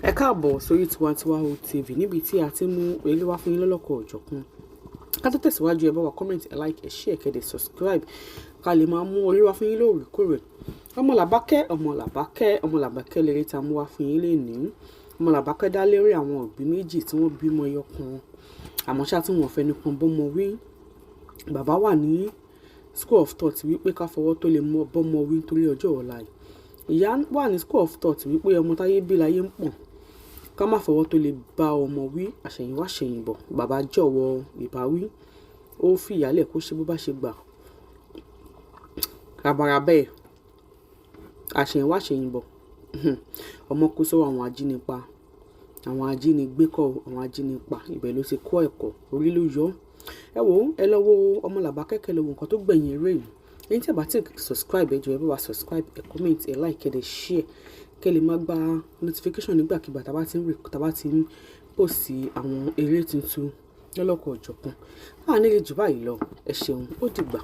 Ẹ káàbọ̀ sórí Tiwantiwa TV, níbi tí a ti ń mú eré wá fún yín lọ́lọ́kan-ò-jọ̀kan. Ká tó tẹ̀síwájú, ẹ bá wa comment, ẹ like, ẹ share, kẹ́ dẹ̀ subscribe, ká lè máa mú eré wá fún yín lóòrèkóòrè. Ọmọ Làbákẹ́, Ọmọ Làbákẹ́, Ọmọ Làbákẹ́ lérè tá a mú wá fún yín lénìí. Ọmọ Làbákẹ́ dá lérí àwọn òbí méjì tí wọ́n bímọ ẹyọ kan, àmọ́ ṣá, tí wọ́n fẹnu kan bọ́mọ wí. Bàbá wà ní school of thought wípé ká fọwọ́ tó lè mọ bọ́mọ wí nítorí ọjọ́ ọ̀la yìí. Ìyá wà ní school of thought wípé ọmọ táyé bí láyé ń pọ̀n, ká má fọwọ́ tó lè bá ọmọ wí. Àṣẹ̀yìnwá àṣẹ̀yìnbọ̀, bàbá jọ̀wọ́ ìbáwí, ó fìyálẹ̀ kó ṣe bó bá ṣe gbà. Rabarabẹ́ ẹ̀, àṣẹ̀yìnwá àṣẹ̀yìnbọ̀, ọmọ kó sọ́wọ́ àwọn ajínipa, àwọn ajínigbé kọ́, àwọn ajínipa. Ibẹ̀ ló ti kọ́ ẹ̀kọ́, orí ló yọ. Ẹ wo, ẹ lọ wo Ọmọ Làbákẹ́, kẹ́ lọ wo nǹkan tó gbẹ̀yìn eré yìí. Ẹ̀yin tí ẹ bá ti subscribe, ẹ jọ̀ọ́, ẹ bá wa subscribe, ẹ comment, ẹ like, ẹ dẹ̀ share, kẹ́ lè máa gba notification nígbàkigbà tá bá ti ń post àwọn eré tuntun lọ́lọ́kan-ò-jọ̀kan. A ní lè jù báyìí lọ. Ẹ ṣeun, ó dìgbà.